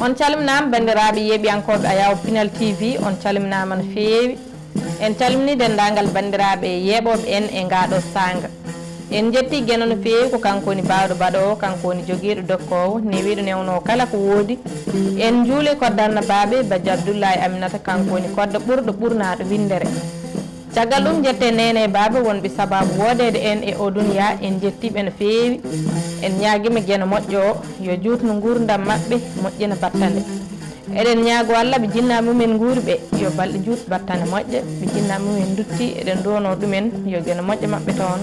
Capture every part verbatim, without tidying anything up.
On calminaama, banndiraaɓe yeeɓiyankooɓe Ayaw Pinal T V, on calminaama no feewi. En calminii denndaangal banndiraaɓe yeeɓooɓe en e ngaa ɗoo saanga. En njettii Geno no feewi, ko kanko woni baawɗo baɗoowo, kanko woni jogiiɗo dokkoowo, newiiɗo newnoowo kala ko woodi. En njuulii kodda annabaaɓe, Bajjo Abdullaahi Aminata, kanko woni kodda ɓurɗo ɓurnaaɗo winndere. Caggal ɗum, njetten neene e baaba wonɓe sabaabu woodeede en e oo duniyaa, en njettii ɓe no feewi. En ñaagii ɓe Geno moƴƴo o, yo juutnu nguurndam maɓɓe, moƴƴina battane. Eɗen ñaagoo Alla, ɓe jinnaaɓe mumen nguuri ɓe, yo balɗe juut battane moƴƴe, ɓe jinnaaɓe mumen nduttii, eɗen nduwanoo ɗumen, yo Geno moƴƴo maɓɓe toon.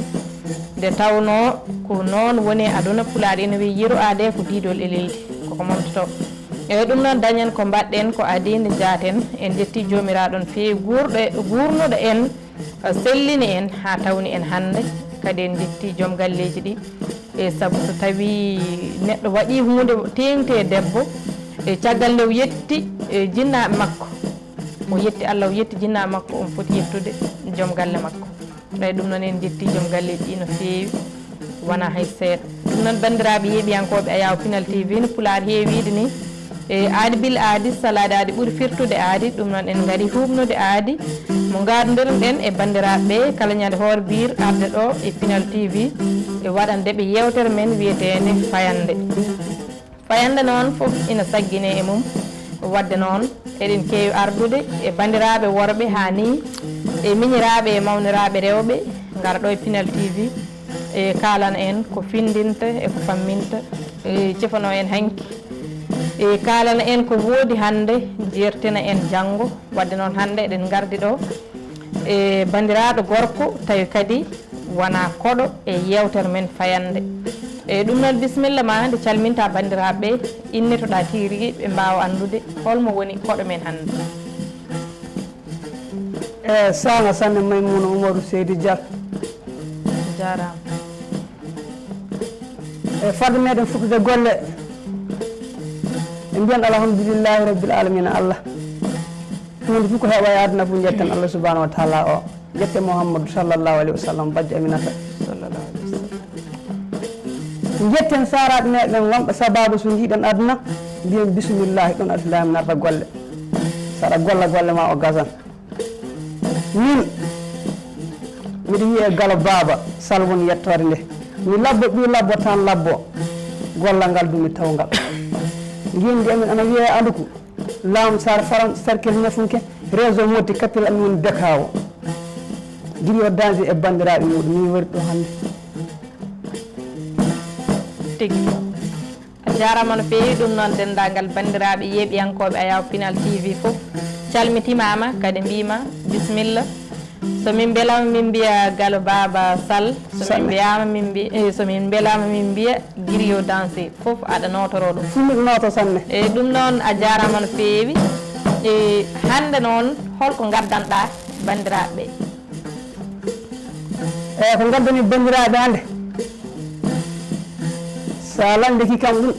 Nde tawnoo ko noon woni e aduna, Pulaar ina wiya, "Yeru aadee ko diidol e leydi, koko momtotoo." Eey, ɗum noon, dañen ko mbaɗɗen, ko adii nde njaaten. En njettii Joomiraaɗo no feewi, guurɗo e, guurnuɗo en, sellini en haa tawni en hannde. Kadi en njettii joom galleeji ɗi, e sabu so tawii neɗɗo waɗii huunde teeŋti e debbo, e caggal nde o yetti, e jinnaaɓe makko, o yetti Alla, o yetti jinnaaɓe makko, on foti yettude joom galle makko. Eey, ɗum noon en njettii joom galleeji ɗi no feewi, wonaa hay seeɗa. Ɗum noon, banndiraaɓe yeeɓiyankooɓe Ayaw Pinal T V, no Pulaar heewi wiide ni, e aadi bil aadi, salaade aadi ɓuri firtude aadi. Ɗum noon, en ngarii huuɓnude aadi. Mo ngaadondirɗen e banndiraaɓe ɓe kala ñande hoore biir arde ɗoo e Pinal T V, e waɗande ɓe yeewtere men wiyeteende Fayannde. Fayannde noon fof ina sagginee e mum. Waɗde noon, eɗen keewi ardude e banndiraaɓe worɓe haa nii, e miñiraaɓe e mawniraaɓe rewɓe, ngara ɗoo e Pinal T V, e kaalana en ko findinta e ko famminta, e cefanoo en hanki, e kaalana en ko woodi hannde, jertina en janngo. Waɗde noon, hannde eɗen ngardi ɗoo e banndiraaɗo gorko, tawi kadi wonaa koɗo e yeewtere men Fayannde. E ɗum noon, bisimilla ma, nde calminta banndiraaɓe ɓe, innitoɗaa tigi rigi, ɓe mbaawa anndude hol mo woni koɗo men hannde. E saanga sanne, Maymuna Umaru Seydi Dia. Jaaraama. E fadde meɗen fuɗɗude golle, en mbiyan alhamdulillahi rabbil alamina Allah. Huunde fof ko heɓa e aduna fof, njetten Allah subhanahu wa taala o. Njetten Muhammadu sallallahu alaihi wa sallam, bajjo Aminata. Sallallahu alaihi wa sallam. Njetten saaraaɓe meɗen wonɓe sababu so njiiɗen aduna, mbiyen bismillahi, ɗon alhamdulillahi min arta golle. Saɗa golla golle ma o gasan. Min, miɗo wi'ee Galo Baaba Sal woni yettoore nde. Mi labbo ɓii labbo tan labbo. Gollal ngal du mi taw ngal. Ngenndi amin ana wi'ee Aluku. Laamsaar, Faran, Sarkil Ñafunke, réseau Motti, capital amin woni Bekaawo. Griot Danger e banndiraaɓe muuɗum, min wari ɗo hannde. Tigi. A jaaraama no feewi. Ɗum noon, denndaangal banndiraaɓe yeeɓiyankooɓe Ayaw Pinal T V fof calmitimaama, kadi mbiima bisimilla. So min mbelaama, min mbiya Galo Baaba Sal. So min Sal. Mbiyaama, min mbi-, eh, so min mbelaama, min mbiya Griot Danger. Fof aɗa nootoroo ɗum. Fof miɗo nooto sanne. E ɗum noon, a jaaraama no feewi. E hannde noon, hol ko ngaddanɗaa banndiraaɓe ɓe? Eey, ko ngaddumi banndiraaɓe hannde, so a lanndike kam ɗum,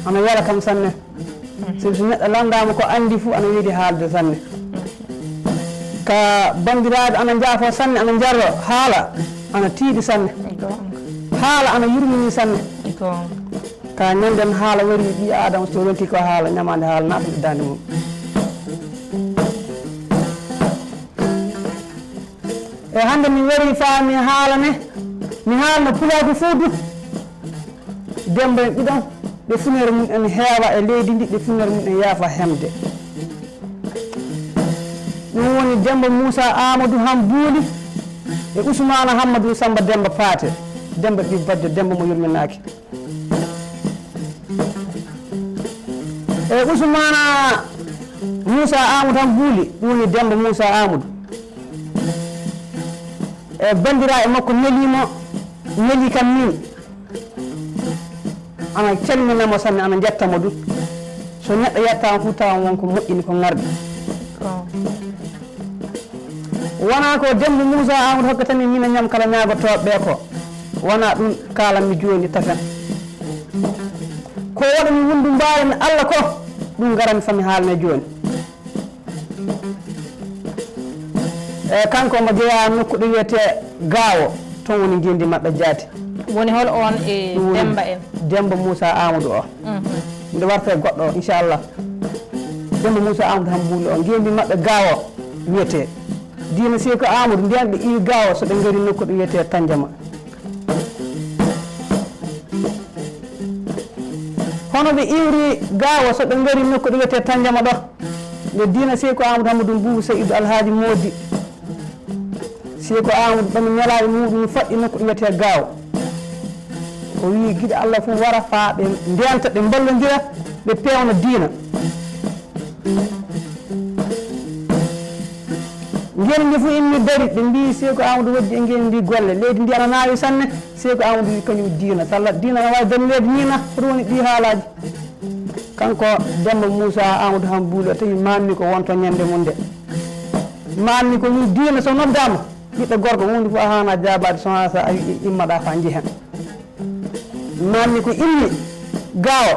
ana wela kam sanne. Sabu so neɗɗo lanndaama ko anndi fof, ana weeli haalde sanne. Ka banndiraaɓe ana njaafoo sanne, ana njaroo, haala ana tiiɗi sanne. Goonga. Haala ana yurminii sanne. Goonga. Ka ñannden haala wari, ɓii Aadama so ronki ko haala, ñamaande haala naatata e daande mum. E hannde mi wari faa mi haalane, mi haalna pulaagu fof du. Demmba en ɗiɗon, ɓe funere mum en heewa e leydi ndi, ɓe funere mum en yaafa hemde. Ɗum woni Demmba Muusa Aamadu Hambuuli e Usmaana Hammadu Samba Demmba Paate, Demmba ɓii bajjo Demmba mo yurminaaki. E Usmaana Muusa Aamadu Hambuuli, ɗum woni Demmba Muusa Aamadu. E banndiraaɓe makko neli mo, neli kam min. Ana calmina mo sanne, ana njetta mo du. So neɗɗo yettaama fof, tawa won ko moƴƴini, ko ŋarɗi. Ko. Wonaa ko Demmba Muusa Aamadu hokkata min, min e ñam kala ñaagotooɓe ɓe ko. Wonaa ɗum kaalanmi jooni tafen. Ko waɗumi wondu mbaawmi Alla ko, ɗum ngaranmi faa mi haalane jooni. E kanko omo jeyaa nokku ɗo wiyetee Gaawo, toon woni ngenndi maɓɓe jaati. Woni hol on e Ɗum woni Demmba en? Demmba Muusa Aamadu o. Mhm. Nde warta e goɗɗo o, inchallah. Demba Moussa Amadou Hambouli o, ngeendi maɓɓe Gaawo wiyetee. Diina Seeku Amadou, ndiyan ɓe iwi Gaawo, so ɓe ngari nokku ɗo wiyetee Tanjama. Hono ɓe iwri Gaawo, so ɓe ngari nokku ɗo wiyetee Tanjama ɗo, nde diina Seeku Amadou Hammadou Buubu Seyidu Alhaaji Moodi, Seeku Amadou ɓami nelaaɓe muuɗum no faɗɗi nokku ɗo wiyetee Gaawo. O wi'i giɗo Allah fof wara faa ɓe ndenta, ɓe mballondira, ɓe peewna diina. Ngeenndi ndi fof inni dari, ɓe mbi'i Seeku Amadou Woddi e ngeenndi ndi golle. Leydi ndi ana naawi sanne. Seeku Amadou wi'i kañum diina. Salla diina ana waawi dañireede nii na? Hoto woni ɗii haalaaji? Kanko Demba Muusa Amadou Hambuuli o tawi maanmi ko wonto ñannde mum nde. Maanmi ko wi'i diina so noddaama, ɓiɗɗo gorko huunde fof a haanaa jaabaade so haa so a wi'i immaɗaa faa njehen. Maanmi ko inni Gaawo,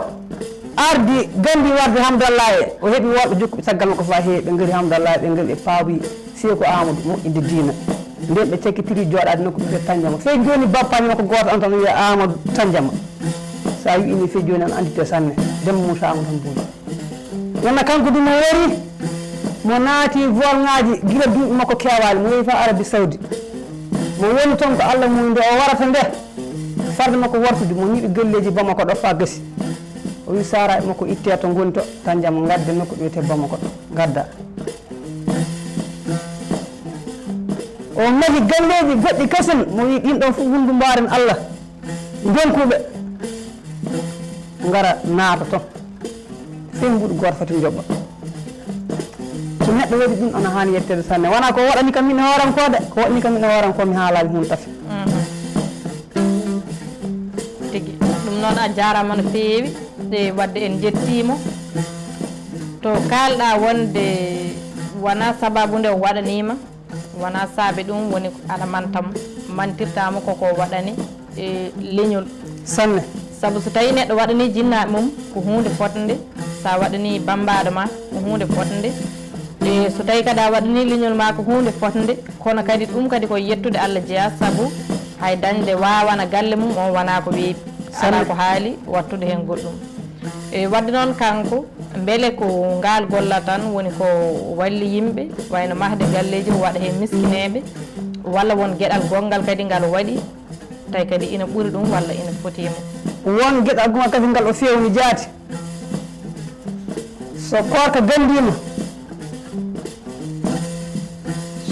ardi gandi warde Hamdallah e, o heɓi worɓe jokkuɓe caggal makko faa heewi, ɓe ngari Hamdallah, ɓe ngari ɓe paawi Seeku Aamadu moƴƴinde diina. Nden ɓe cakkitiri jooɗaade nokku ɓe Tanjama. Fey jooni bappaani makko gooto on tan wi'a Aamadu Tanjama. So a wi'ii nii fey jooni ana annditee sanne. Demba Muusa Aamadu Hambuuli. Wona kanko du mo wari, mo naati volŋaaji gila duuɓi makko keewaali, mo yehi faa Arabi Sawdi. Mo woni ton ko Alla muuyi nde o warata nde, farde makko wartude, mo ñiɓi galleeji Bamako ɗo faa gasi. O wi'i saaraaɓe makko ittee to ngoni to, Tanjama ngadde nokku ɗo wiyetee Bamako ɗo, ngadda. O mahi galleeji goɗɗi kasen, mo wi'i ɗin ɗon fof wundu mbaaren Alla. Ndonkuɓe ngara naata ton. Fey mbuuɗu gooto foti njoɓɓa. So neɗɗo waɗi ɗum, ana haani yetteede sanne. Wanaa ko waɗani kam min e hooram ko de, ko waɗani kam min e hooram ko mi haalaali hun tafi. Mhm. Tigi. Ɗum noon a jaaraama no feewi. E wadde en njettiima. To kaalɗaa wonde wanaa sababu nde o waɗaniima. Wonaa saabe ɗum woni ko aɗa manta mo, mantirtaa mo ko ko waɗani, e, leñol. Sanne. Sabu so tawii neɗɗo waɗanii jinnaaɓe mum ko huunde fotnde, so a waɗanii bammbaaɗo maa ko huunde fotnde, e, so tawii kadi a waɗanii leñol maa ko huunde fotnde, kono kadi ɗum kadi ko yettude Alla jeyaa, sabu hay dañde waawana galle mum on wonaa ko weeɓi, alaa Sanne. Ko haali wattude heen goɗɗum. E wadde noon kanko, mbele ko ngaal gollal tan woni ko walli yimɓe, wayno mahde galleeji, ko waɗa heen miskineeɓe, walla won geɗal gonngal kadi ngal o waɗi, tawi kadi ina ɓuri ɗum walla ina foti e mum? Won geɗal gonngal kadi ngal o feewni jaati. So koorka ganndiima,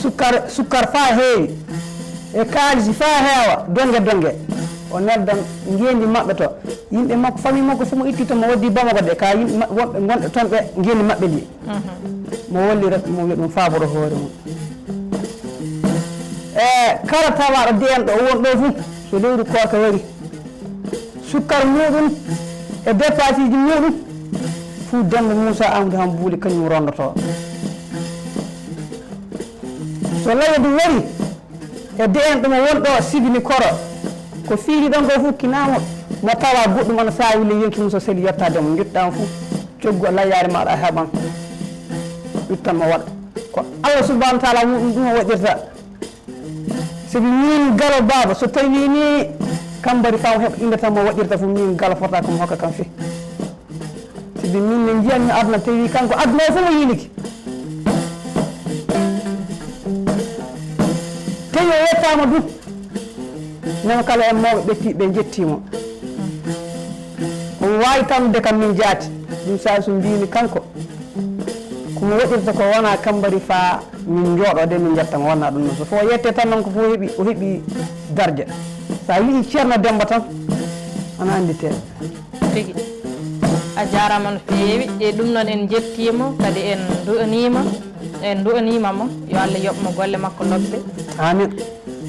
Sukkar, sukkar faa heewi, e kaalisi faa heewa, donge donge. O neldan ngeendi maɓɓe to. Yimɓe makko, famille makko fof mo itti to, mo waddi Bamako de, ka yimɓe ma-, wonɓe gonɗo ton ɓe ngeendi maɓɓe ndi. Mhm. Mo wallira, mo wi'a ɗum faaboro hoore mum. E kala tawaaɗo de'en ɗo o won ɗo fof, so lewru koorka wari, sukkar muuɗum e deppaasiiji muuɗum fuu Demba Muusa Aamadu Hambuuli kañum rondotoo. So layo du wari e de'en ɗo mo won ɗo sibini koro, ko fiiri ɗon ko fuu kinaamo mo tawa goɗɗum ana saawi ley yonki mum so seli yottaade mo, njottaa mo fuu coggu a layyaare maaɗa a heɓan, ittan mo waɗa. Ko Allah subhaanahu wa ta'aalaa muuɗum ɗum o waɗirta. Sabi min Galo Baaba, so tawii ni Kambari Faamu heɓa innde tan mo waɗirta fof, min Galo fota ko mo hokka kam fii. Sabi min ne njiyanmi aduna, tawi kanko aduna o fof mo yiiliki. Tawi o yettaama du, non kala en mawɓe ɓe ti-, ɓe njettii mo. Omo waawi tannude kam min jaati. Ɗum saabi so mbiimi kanko, ko mo waɗirta ko wonaa Kambari faa min njooɗoo de min njetta mo, wonaa ɗum non. So fof o yettee tan non ko fof o heɓi, o heɓi darja. So a wi'i Ceerno Demba tan, ana annditee. Tigi. A jaaraama no feewi. E ɗum noon en njettii mo, kadi en ndu'anii mo, en ndu'anii ma mo. Yo Allah yoɓ mo golle makko lobbe. Amiin.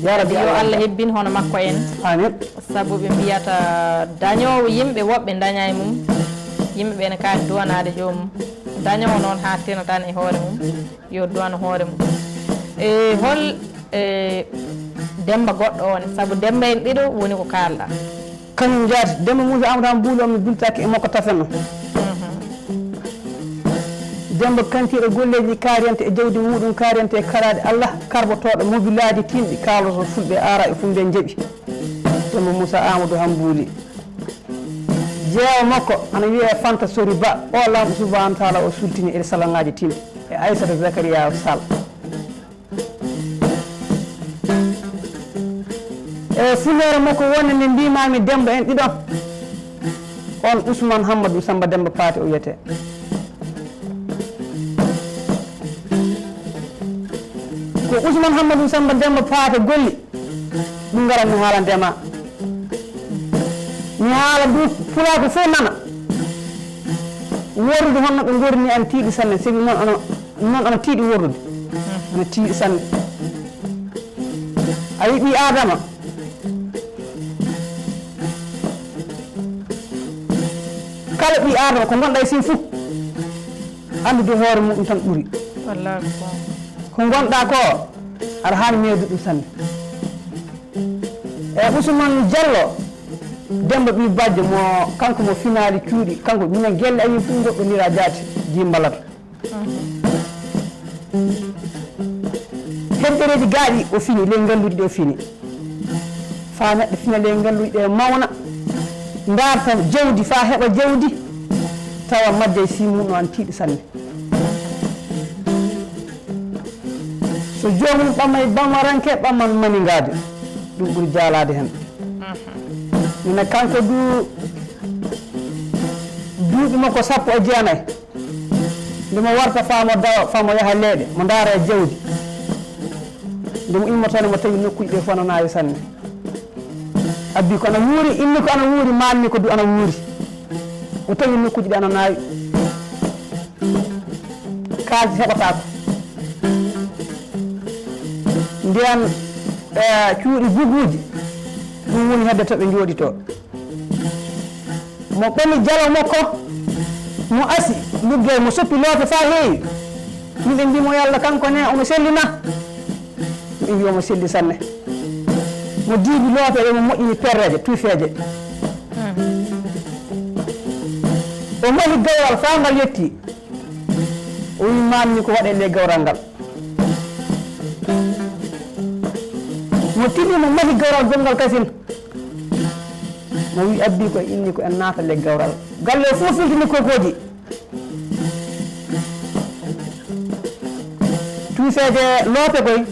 Yaa Rabbi, yo Allah Allah hebbin hono makko en. Amiin. Sabu ɓe mbiyata dañoowo yimɓe woɓɓe daña e mum. Yimɓe ɓe ne kaani duwanaade joomum. Dañoowo noon haa tena tan e hoore mum, yo duwano hoore mum. E hol, e, Demba goɗɗo o ne? Sabu Demba en ɗiɗo woni ko kaalɗaa. Kañum jaati, Demba Muusa Aamadu Hambuuli on mi biltaaki e makko tafen on. Mhm. Demba kantiiɗo golleeji kaariyante e jawdi muuɗum kaariyante e karaade Allah, karbotooɗo mobilaaji tiimɗi kaaloto fulɓe aara e fulɓe njaɓi. Demba Muusa Aamadu Hambuuli. Jeewo makko ana wi'ee Fanta Sori Ba. Oo laamɗo subhaanahu wa taala o sultini e salangaaji timmi e Aysata Zakariyaa Sal. E funeere makko wonde nde mbiimaami Demmba en ɗiɗon, on Usman Hammadu Samba Demmba Paate o wiyetee. Ko Usman Hammadu Samba Demmba Paate golli, ɗum ngaran mi haalande ma. Mi haala du pulaaku fof nana. Worrude honno ɓe ngorri ni ana tiiɗi sanne, sabi non ana, non ana tiiɗi worrude. Ana tiiɗi sanne. A yi'i ɓii Aadama, kala ɓii Aadama ko ngonɗaa e sii fof, anndude hoore muɗum tan ɓuri. Wallaahi ko. Ko ngonɗaa ko, aɗa haani meedude ɗum sanne. E Usman Jallo, Demmba ɓii bajjo mo, kanko mo finaali cuuɗi, kanko minen gelle amin fof ngoɗɗondiraa jaati, jii mbalata. Heddereeji gaaɗi o fini, ley ngalluuji ɗi o fini. Faa neɗɗo fina ley ngalluuji ɗe mawna, ndaarta jawdi faa heɓa jawdi, tawa majjay sii mum no ana tiiɗi sanne. So joomum ɓamay bamaranke, ɓaman maningaade, ɗum ɓuri jaalaade hen. Minen kanko du, duuɓi makko sappo e jeenay. Nde mo warta faa mo dawa, faa mo yaha leeɗe, mo ndaara e jawdi. Nde mo immotoo, nde mo tawi nokkuuji ɗe fof ana naawi sanne. Abbi ko ana wuuri, inni ko ana wuuri, maanni ko du ana wuuri. O tawi nokkuuji ɗi ana naawi. Kaalis heɓataako. Ndiyan, eh, cuuɗi buguuji, ɗum woni hedde to ɓe njooɗitoo. Mo ɓami jalo makko, mo asi liggey, mo soppi loope faa heewi. Yimɓe mbii mo, "Yalla kanko ne, omo selli na?" Yimɓe mbii, "Omo selli sanne." Mo diibi loope ɗe, mo moƴƴini perreeje, tuufeeje. O mahi gawral faa ngal yotti. O wii, "Maanni ko waɗee ley gawral ngal?" Mo tini, mo mahi gawral gonngal kasin. Mo wii, "Abbi ko inni ko en naata ley gawral." Galle o fof filtini kokooji. Tuufeeje loope koy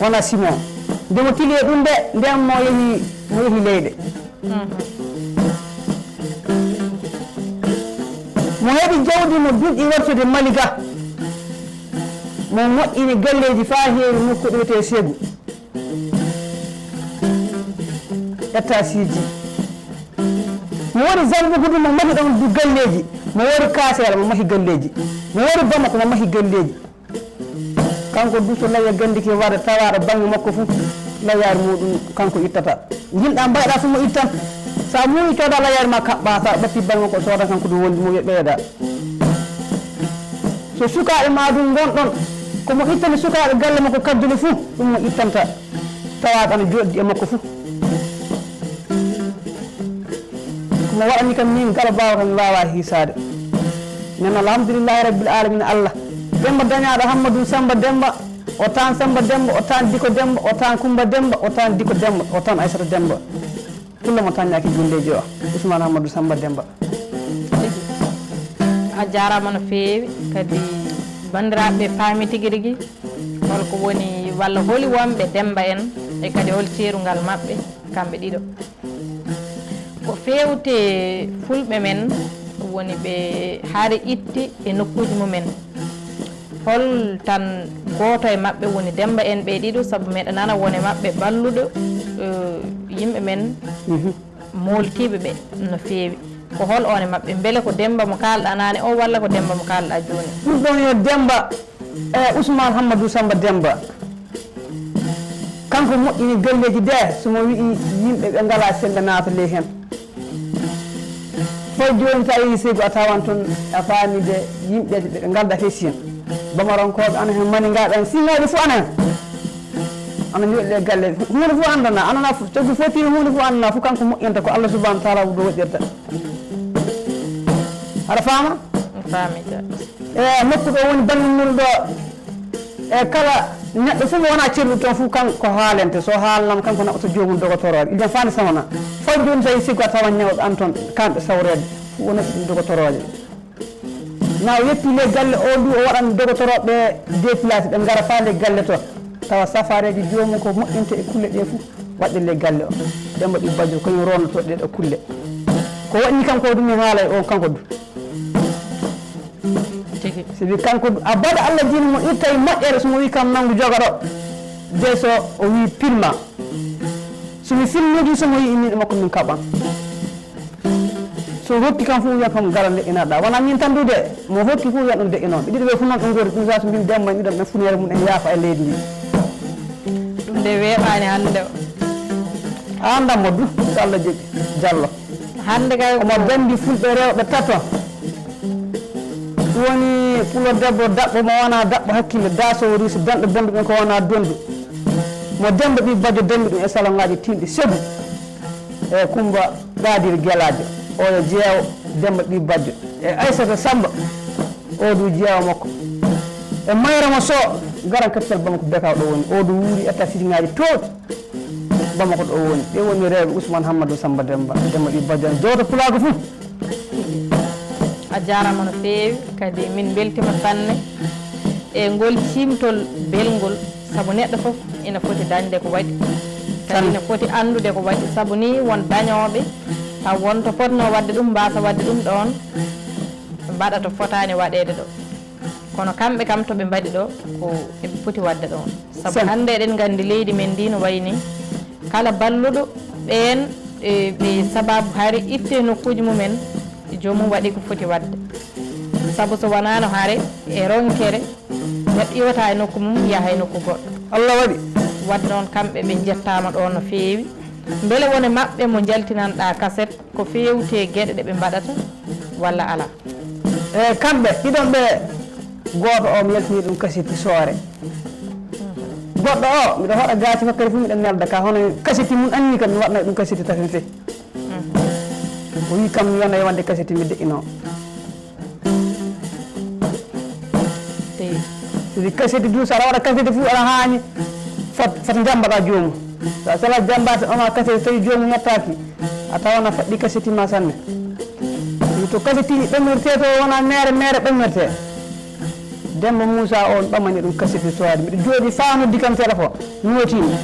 wona simo. Nde mo tili e ɗum de, nden mo yehi, mo yehi leyɗe. Mo heɓi jawdi, mo duɗi wartude Mali ga. Mo moƴƴini galleeji faa heewi nokku ɗo wiyetee Segu. Etaasiiji. Mo woni Zambugudu, mo mahi ɗon du galleeji. Mo woni Kaaseel, mo mahi galleeji. Mo woni Bamako, mo mahi galleeji. Kanko du so lawi e gandi ki warde tawaaɗo bannge makko fu, lawiyaari muɗum kanko ittata. Njiɗɗaa mbayɗaa fu mo ittan. Sa muuyi cooda lawiyaari ma kaɓɓa, sa ɓatti bannge makko sooda kanko du wondi mo ɓeyda. So sukaaɓe ma du ngonɗon, ko mo ittani sukaaɓe galle makko kaddule fu, ɗum mo ittanta tawaaɓe ana jooɗdi e makko fu. Ko mo waɗani kam min, kala baawa kam mi waawa hiisaade. Nden alhamdulillahi rabbil alamina Allah. Demba dañaaɗo Hammadu Samba Demba, o taan Samba Demba, o taan Diko Demba, o taan Kumba Demba, o taan Diko Demba, o taan Aysata Demba. Fulla mo tañaaki gundeejo o, Usmaan Hammadu Samba Demba. A jaaraama no feewi, kadi banndiraaɓe ɓe paami tigi rigi holko woni, walla holi wonɓe Demba en, e kadi hol ceerungal maɓɓe, kamɓe ɗiɗo. Ko feewte fulɓe men woni ɓe hare itti e nokkuuji mumen. Hol tan gooto e maɓɓe woni Demba en ɓe ɗiɗo, sabu meɗa nana won e maɓɓe balluɗo, eh, yimɓe men Mhm. mooltiiɓe ɓe no feewi. Ko hol on e maɓɓe? Mbele ko Demba mo kaalɗaa naane o, walla ko Demba mo kaalɗaa jooni? Ɗum ɗon yo Demba, eh, Usmaan Hammadu Samba Demba. Kanko moƴƴini galleeji de, so mo wi'i yimɓe ɓe ngalaa senngo naata ley hen. Fay jooni, so a yehii Segu, a tawan toon, a faami de, yimɓe ɓe ngalda fesiyen. Bamarankooɓe ana hen, Maningaaɓe ana, Sinnooɓe fof ana hen. Ana njooɗi e galle. Huunde fof anndanaa, ana na fof, caggu fof tiri huunde fof anndanaa, fof kanko moƴƴanta, ko Allah subhaanahu wa taala ɗo waɗirta. Aɗa faama? Mi faami de. E nokku ɗo woni banndum mum ɗo, e kala Neɗɗo fof mo wonaa celluɗo toon fof, kanko ko haalante. So haalanaama, kanko naɓata joomum dogotorooje. Idan faani samana. Fay jooni, so a yii siggo a tawan ñawɓe an toon, kamɓe sawreede, fof wonata ɗum dogotorooje. Na o yettii ley galle o, ndu o waɗan dogotorooɓe déplacé, ɓe ngara faa ley galle to, tawa safaareeji joomum ko moƴƴinte e kulle ɗee fof waɗde ley galle o. Demba Ɓii Bajjo, ko kañum rondotoo ɗee ɗoo kulle. Ko waɗni kam ko ɗum mi haalay on kanko du. Tigi. Sibi kanko du, abada Allah jini mo itta e moƴƴere, so mo wii kam nanngu joga ɗo, de so o wii pilma. So mi filmidi, so mo yii inniiɗo makko, min kaɓan. So hokki kam fof, wiya kam, "Gara ndeƴƴinaɗaa." Wonaa min tan du de, mo hokki fof, wiya ɗum ndeƴƴinoo. Ɓe ɗiɗo ɓe fof noon ɓe ngori, ɗum saatu mbimi, Demba, miɗo ɓe funere mum en yaafa e leydi ndi. Ɗum de weeɓaani hannde o. A anndan mo du, so Allah jaɓi, Jallo. Hannde kay omo ko danndi fulɓe rewɓe tato. Ɗum woni pulo debbo daɓɓo mo wonaa daɓɓo hakkille, daasoowo riiso, danɗo bondu ɓen ko wonaa dondu. Mo Demba Ɓii Bajjo danndi ɗum e saloŋaaji tiiɗɗi seedu. E Kumba Qaadir Gelaajo, oyo jeewo Demba Ɓii Bajjo. E Aysata Samba, o du jeewo makko. E Mayra mo Sow, garan capital Bamako Bekaw ɗo woni. O du wuuri état sijiŋaaji toowɗi Bamako ɗo woni. Ɓe woni rewɓe Usman Hammadu Samba Demba, Demba Ɓii Bajjo, jooto pulaagu fuu. A jaaraama no feewi, kadi min mbeltiima sanne e ngol ciimtol belngol, sabu neɗɗo fof ina foti dañde ko waɗi, kadi ina foti anndude ko waɗi, sabu nii won dañooɓe taw won to potnoo waɗde ɗum, mbaasa waɗde ɗum ɗoon, mbaɗa to fotaani waɗeede ɗo. Kono kamɓe kam, to ɓe mbaɗi ɗo, ko eɓe poti waɗde ɗoon. Sabu hannde eɗen nganndi leydi men ndi no wayi nii, kala balluɗo ɓeen, e, ɓe sababu hari itte nokkuuji mumen, joomum waɗi ko foti waɗde. Sabu so wanaano hari e ronkere, neɗɗo iwata e nokku mum, yaha e nokku goɗɗo. Allah waɗi. Waɗde noon, kamɓe ɓe njettaama ɗoon no feewi. Mbele won e maɓɓe mo njaltinanɗaa kaset? Ko feewti e geɗe ɗe ɓe mbaɗata walla alaa? E kamɓe ɗiɗon ɓe, gooto o mi yaltini ɗum kaseti soore. Goɗɗo o, miɗo hoɗa gaasi wakkati fof miɗo nelda ka, hono kaseti mum anni kam mi waɗna ɗum kaseti tafen fe. O wi kam mi wona e wonde kaseti mi deƴƴinoo. Tigi. Sibi kaseti du, so aɗa waɗa kaseti fof, aɗa haani fot, fot njambaɗa joomum. So a sala jambaade, oma kaseti, tawi joomum yettaaki, a tawan a faɗɗi kaseti ma sanne. Ɗum to kasetiiji ɓennortee to, wona meere, meere ɓennortee. Demba Muusa on ɓamani ɗum kaseti sowaade. Miɗo jooɗi faa noddi kam telefon, nootiimi.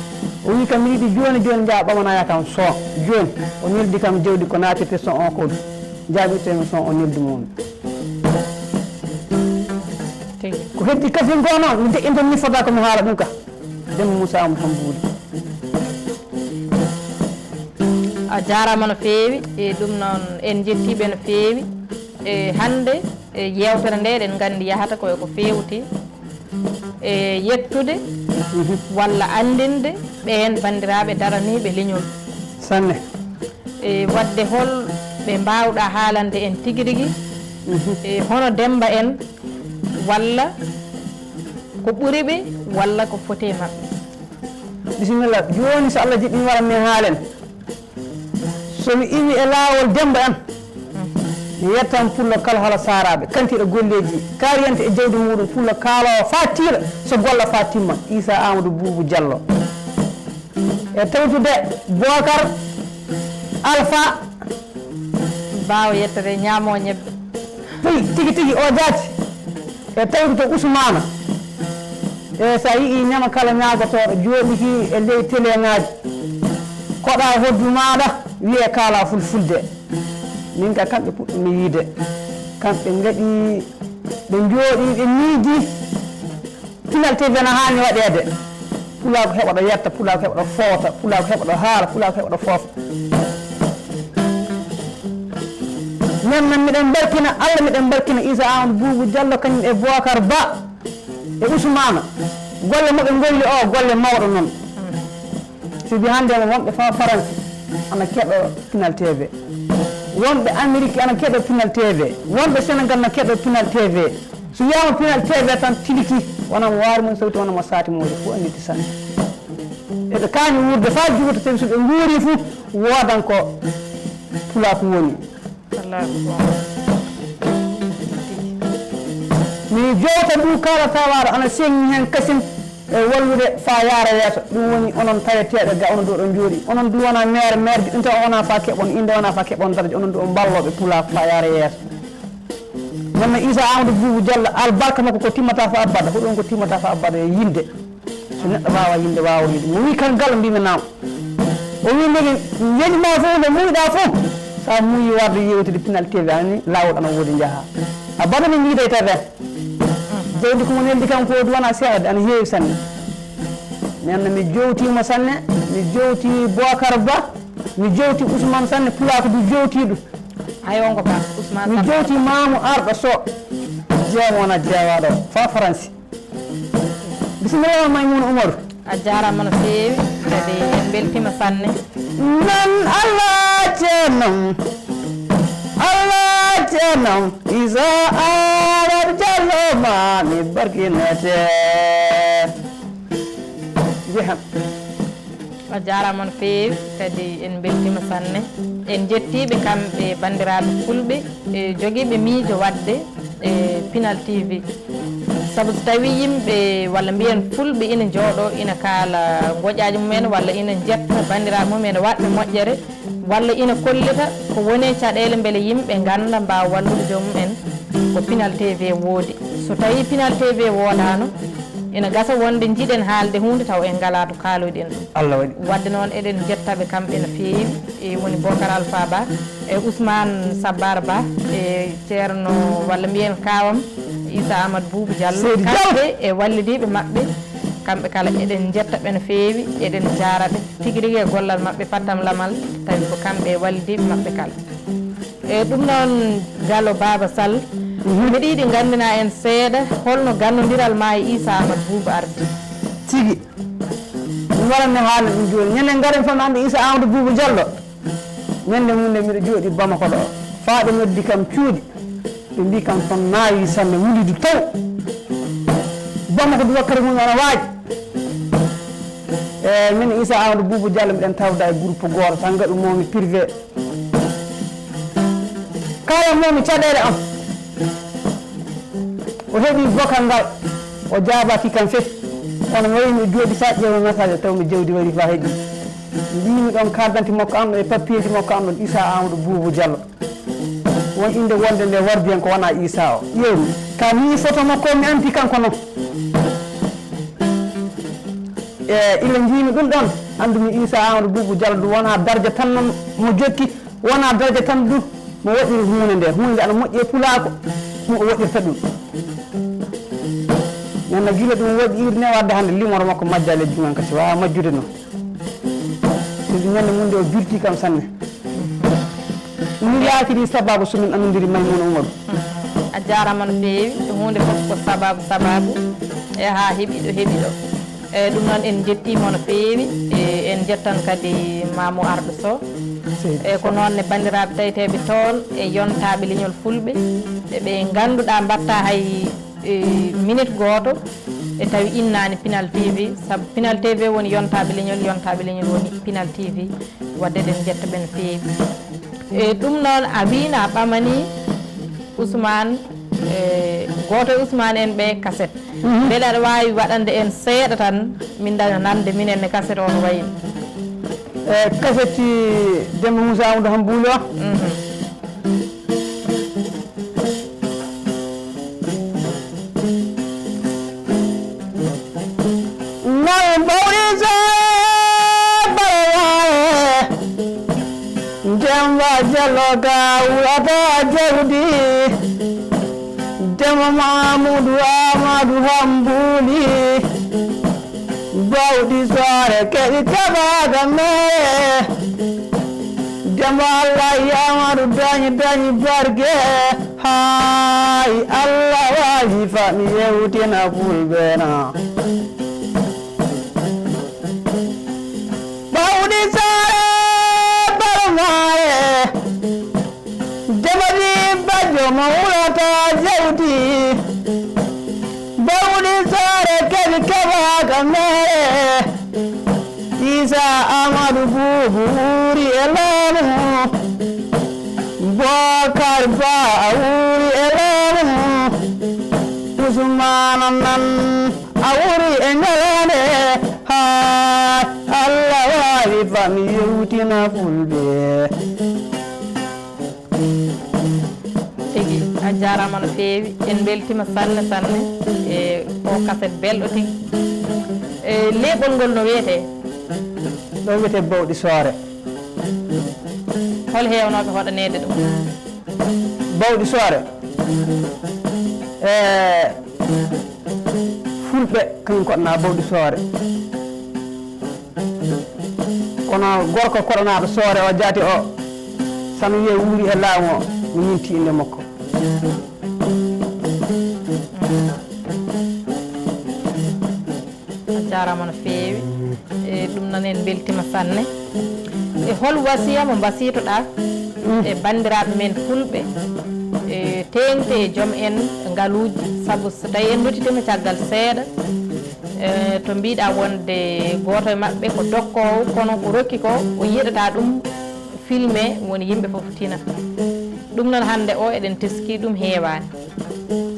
O wi kam, "Miɗo yiɗi jooni jooni njaha ɓamanaa kam son." Jooni, o neldi kam jawdi ko naatirte son on ko. Jaabi temi son o neldi mum. Tigi. Ko heddi kafin ko noon, mi deƴƴinta mi fota ko mi haala ɗum ka. Demba Muusa omo tan buuri. A jaaraama no feewi, e ɗum noon en njettii ɓe no feewi. E hannde, e yeewtere nde eɗen nganndi yahata ko e ko feewti e yettude walla anndinde ɓeen banndiraaɓe daraniiɓe leñol. Sanne. E waɗde hol ɓe mbaawɗaa haalande en tigi rigi? Mhm. E hono Demba en, walla ko ɓuri ɓe, walla ko foti e maɓɓe? Bisimilla. Jooni, so Allah jaɓi, mi waran mi haalen. So mi iwi e laawol Demba en, mi yettan pullo kala hala saaraaɓe, kantiiɗo golleeji, kaariyante e jawdi muuɗum, pullo kaaloowo faa tiila, so golla faa timma, Iisaa Aamadu Buubu Jallo. E tawtude Bookar Alfa. Baawo yettere, ñaamoo ñebbe. Tigi, tigi, tigi, o jaati. E tawde to Usmaana. E so a yi'ii ñama kala ñaagotooɗo jooɗiki e ley teleŋaaji, koɗa hoddu maaɗa, wi'ee kaalaa fulfulde. Min ka kamɓe puɗɗumi yiide. Kamɓe ngaɗi, ɓe njooɗii, ɓe miijii. Pinal T V no haani waɗeede. Pulaagu heɓa ɗo yetta, pulaagu heɓa ɗo foota, pulaagu heɓa ɗo haala, pulaagu heɓa ɗo foofa. Nden non miɗen mbarkina Allah, miɗen mbarkina Iisa Aamadu Buubu Jallo, kañum e Bookar Ba e Usmaana. Golle mo ɓe ngolli o, golle mawɗo non. Sibi hannde mo wonɓe faa Faransi ana keɗoo Pinal T V. Wonɓe Ameriki ana keɗoo Pinal T V. Wonɓe Senegal na keɗoo Pinal T V. So wiyaama Pinal T V tan tiliki, wona mo waari mum sawti, wona mo saati mum waɗi, fof annditi sanne. Eɓe kaani wuurde faa juuta, tawi so ɓe nguurii fof, woodan ko pulaaku woni. Wallaahi ko goonga. Mi jowta ndu kala tawaaro ana seŋi heen kasin. e wallude faa yaara yeeso. Ɗum woni onon taweteeɓe ga, onon du oɗon jooɗii. Onon du wonaa meere, meere ɗum taw wonaa faa keɓon innde, wonaa faa keɓon daraja. Onon du on ballooɓe Pulaaku faa yaara yeeso. Nana Isa Amadou Boubou Diallo, albarka makko ko timmata faa abada. Ko ɗum ko timmata faa abada e yinde. So neɗɗo waawa yinde, waawa yinde. Mo wii kan galo mbimi naam. O wii ndege yeñu ma fof nde muuyiɗaa fof. So a muuyi warde yewtude Pinal T V ani laawol ana woodi njaha. A bada mi yiidayta ɓen. Jawdi ko mo neldi kan ko wona seeɗa de ana heewi sanne. Nenno mi jowtiima sanne, mi jowti Bookar Ba, mi jowti Ousmane sanne, Pulaaku du jowti ɗum. Hay on ko ba Ousmane Mi Samba. Jowti Maamu Arɗo Sow. Jeemoona jeewaaɗo fa Faransi. Bisimilla Maymuna Umaru. A jaaraama no feewi, kadi en mbeltiima sanne. Nan Allah ceerno, Allah ceerno, Isa Ahmad Jallo ma mi barkinete. Jehan. A jaaraama no feewi, kadi en mbeltiima sanne. En njettii ɓe kamɓe banndiraaɓe fulɓe, e jogiiɓe miijo waɗde e Pinal T V. Sabu so tawii yimɓe, walla mbiyen fulɓe, ina njooɗoo, ina kaala ngoƴaaji mum en, walla ina njetta banndiraaɓe mum en waɗɓe moƴƴere, walla ina kollita ko woni e caɗeele mbele yimɓe ngannda, mbaawa wallude joomum en, ko Pinal T V woodi. So tawii Pinal T V woodaano, ina gasa wonde njiɗen haalde huunde taw en ngalaa to kaaloyɗen ɗum. Allah waɗi. Waɗde noon, eɗen njetta ɓe kamɓe no feewi, e woni Bocar Alpha Ba, e Ousmane Sabbar Ba, e Ceerno, walla mbiyen kaawam, Issa Amadou Boubou Diallo. Seydi Diallo. Kamɓe e wallidiiɓe maɓɓe, kamɓe kala eɗen njetta ɓe no feewi, eɗen njaara ɓe tigi rigi e gollal maɓɓe, pattam lamal, tawi ko kamɓe e wallidiiɓe maɓɓe kala. E ɗum noon, Galo Baaba Sall, mhm, miɗo yiɗi nganndinaa en seeɗa holno gannondiral maa e Issa Amadou Boubou ardi. Tigi. Ɗum waɗanno haalde ɗum jooni. Ñande ngaren fami annde Issa Amadou Boubou Diallo. Ñande mum nde miɗo jooɗii Bamako ɗo. Faa ɓe noddi kam cuuɗi. Ɓe mbii kam ton naawi sanne, wulidu taw. Bamako du wakkati mum ana waaji. E min Issa Amadou Boubou Diallo miɗen tawda e groupe gooto tan, ngaɗu moomi privé. Kala mo mi caɗeele am. O heɓi vocal ngal, o jaabaaki kam fes. Kono mi wayi mi jooɗi fa ƴeewa message taw mi jawdi wari fa heƴi. Mbiimi ɗon carte d'identité makko am ɗon e papier ji makko am ɗon, Issa Amadou Boubou Diallo. Won innde wonde nde wardi hen ko wona Issa o. Ƴeewmi. Ka mi photo makko mi anti kanko non. E ila njiimi ɗum ɗon, anndumi Issa Amadou Boubou Diallo ɗum wona darja tan non mo jokki. Wonaa daraja tan du mo waɗiri huunde nde. Huunde nde ana moƴƴi e pulaaku, ɗum o waɗirta ɗum. Nenno gila ɗum waɗi irne wadde hannde limoro makko majjaali e junngo an, kasi waawa majjude non. Sabi ñande mum nde o julti kam sanne. Ɗum yaakiri sababu so min anndondiri Maymuna Umaru. A jaaraama no feewi. Huunde fof ko sababu, sababu. E haa heɓi ɗo, heɓi ɗo. E ɗum noon, en njettii mo no feewi. E en njettan kadi Maamu Arɗo Sow. Seydi E ko Sow. Noon ne, banndiraaɓe taweteeɓe toon e yontaaɓe leñol Fulɓe, ɓe ɓe ngannduɗaa mbaɗtaa hay, e, minute gooto, e tawi innaani Pinal T V, sabu Pinal T V woni yontaaɓe leñol, yontaaɓe leñol woni Pinal T V. Waɗde eɗen njetta ɓe no feewi. E ɗum noon, a wiino a ɓamanii Ousmane, e, gooto e Ousmane en ɓe kaset. Mhm. Mbele aɗa waawi waɗande en seeɗa tan, min daña nande minen ne kaset o no wayi? E, kaset Demba Moussa Amadou Hambouli o? Mhm. Ngal bawɗi so balwaye, Demba Jallo ka wurata jawdi. Demba Mamudu Amadu Hambuli, bawɗi soore keɓi kaɓaaka mere. Demba Allah Amadu dañi dañi barke. Hay Allah waawi fa mi yewtina fulɓe na. Bawɗi saare barmaare, jabadi bajjo mo wulata jawdi. Bawɗi saare kadi keɓaaka mere. Isa Amadu Buubu wuuri e laamu. Bokar Ba a wuuri e laamu. Usmaana nan a wuuri e ñalawma. Fulɓe. Tigi, a jaaraama no feewi. En mbeltiima sanne, sanne e oo kaset belɗo tigi. E leeɓol ngol no wiyetee? Ɗo wiyetee Bawɗi Soore. Hol heewnooɓe hoɗaneede ɗum? Bawɗi Soore. E Fulɓe kañum koɗanaa Bawɗi Soore. Kono gorko koɗanaaɗo Soore o, jaati o, sano wi'e wuuri e laamu o, mi ñinti innde makko. A jaaraama no feewi. E ɗum noon en mbeltiima sanne. E hol wasiya mo mbasiytoɗaa e banndiraaɓe men Fulɓe? E teeŋti e joom en ngaluuji, sabu so tawi en nodditiima caggal seeɗa, e, to mbiɗaa wonde gooto e maɓɓe ko dokkoowo, kono ko rokki ko, o yiɗataa ɗum filme, woni yimɓe fof tina. Ɗum noon hannde o eɗen teskii ɗum heewaani.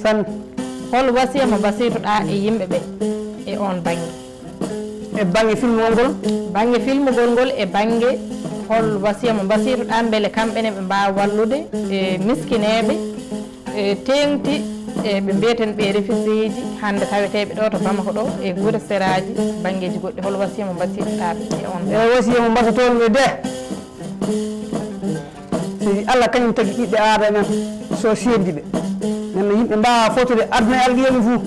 Sanne. Hol wasiya mo mbasiytoɗaa e yimɓe ɓe e oon bannge? E bannge filmugol ngol? Bannge filmugol ngol e bannge hol wasiya mo mbasiytoɗaa mbele kamɓe ne ɓe mbaawa wallude e miskineeɓe, e teeŋti e ɓe mbiyeten ɓe refugeeji hannde taweteeɓe ɗo to Bamako ɗo e gure seraaji banngeeji goɗɗi, hol wasiya mo mbasiytoɗaa ɓe e oon? E wasiya mo mbasotoo ɓe de. Sabi Allah kañum tagi ɓiɓɓe Aadama so sendi ɓe. Nden no yimɓe mbaawa fowtude aduna e alqiyama fuu.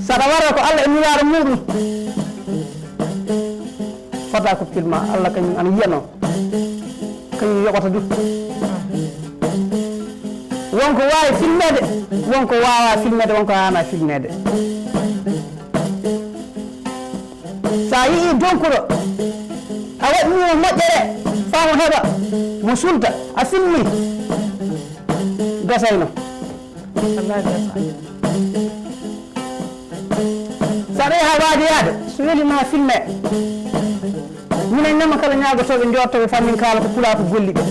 Saɗa wara ko Allah e nulaaɗo muɗum. Fota ko filma, Allah kañum ana yiyanoo. Kañum yoɓata du. Wonko waawi filmeede, wonko waawaa filmeede, wonko haanaa filmeede. So a yi'ii donkuɗo, a waɗanii mo moƴƴere faa mo heɓa, mo sulta, a filmii, gasayno. Wallaay gasa. So a ɗahi haa waajoyaade, so weli maa filme. Minen ñama kala ñaagotooɓe njottooɓe faa min kaala ko pulaaku golli ɓe.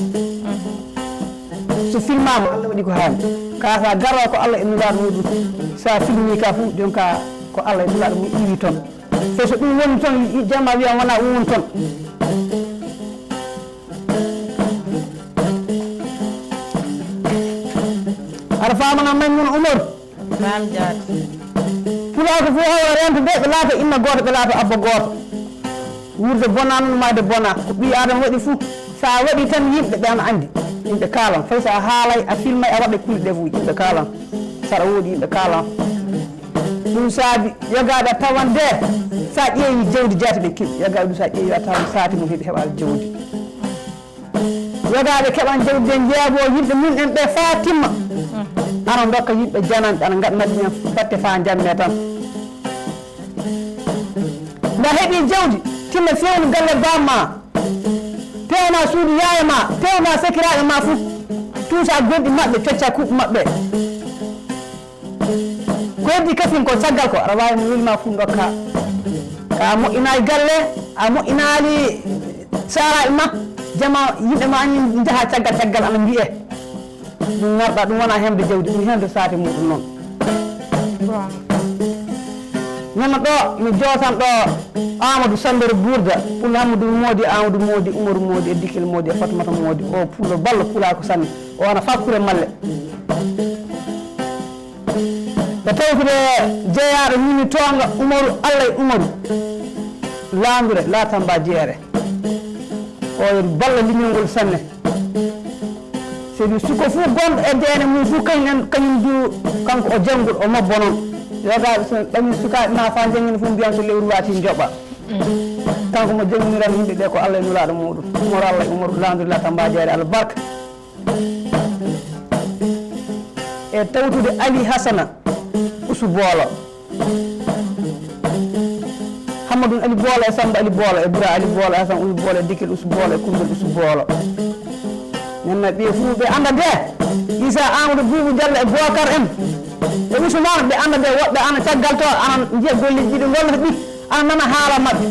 So filmaama, Allah waɗi ko haani. Kaa so a garoo ko Allah e nulaaɗo muɗum. So a filmii ka fuu, jon ka ko Allah e nulaaɗo mum iwi ton. Fay so ɗum woni ton, jamma wiyan wonaa ɗum woni ton. Aɗa faamana Maymuuna Umaru? Naam, jaati. Pulaaku fof hawa rento de, ɓe laata inna gooto, ɓe laata abba gooto. Wuurde bonaa, noon maayde bonaa. Ko ɓii Aadama waɗi fof, so a waɗii tan, yimɓe ɓe ana anndi. Yimɓe kaalan. Fay so a haalay, a filmay, a waɗay kulle ɗe fof, yimɓe kaalan. So aɗa woodi, yimɓe kaalan. Ɗum saabi yogaaɓe a tawan de, so a ƴeewii jawdi jaati ɓe keɓi. Yogaaɓe ɗum so a ƴeewii a tawan saati mum heɓi heɓaade jawdi. Yogaaɓe keɓan jawdi ɓe njeeboo yimɓe mum en ɓe faa timma. Ana ndokka yimɓe jananɓe, ana ngaɗana ɗum en batte faa njammee tan. Nde a heɓii jawdi, tinna fewnu galle baaba maa, pewnaa suudu yaye maa, pewnaa sakiraaɓe maa fof. Tuusaa gonɗi maɓɓe, coccaa kuuɓu maɓɓe. Ko heddi kasin ko caggal ko, aɗa waawi mo weli maa fuu ndokkaa. Ka a moƴƴinaali galle, a moƴƴinaali saaraaɓe maa, jama yimɓe maa ni njaha caggal caggal ana mbi'e. Ɗum ngarɗaa, ɗum wonaa heɓde jawdi, ɗum heɓde saati muɗum noon. Bon. Nana ɗo, mi jootan ɗo Amadou Sambere Bourda, Pullo Hammadou Moodi, Amadou Moodi, Umaru Moodi, e Dikil Moodi, e Fatmata Moodi, o pullo ballo, pulaa ko sanne. O wona fakkure malle. Ko tawtude jeyaaɗo Mimi Toonga Umaru, Alla e Umaru, laandure, laatamba jeere. O yo ballo limyol ngol sanne. Sabi suko fuu gonɗo e deene mum fuu, kañum en, kañum du, kanko o janngol, o mobbo noon. Yogaaɓe so ɓami sukaaɓe ma faa njanngina fuu, mbiyan so lewru waati njoɓa. Kanko mo jannginirani yimɓe ɓe ko Alla e Nulaaɗo muuɗum. Umaru Alla e Umaru, laandure, laatamba jeere, albarka. E tawtude Ali Hasana Usu Boolo. Hammadun Ali Boolo e Samba Ali Boolo e Bura Ali Boolo e Hasan Usu Boolo e Dikil Usu Boolo e Kumbel Usu Boolo. Nenna ɓe fuu ɓe annda de. Isa Amadou Buubu Jallo e Bookar en. E Usmaan ɓe annda de, woɓɓe ana caggal to, ana njiya golleeji ɗi ɓe gollata ɗi, ana nana haala maɓɓe.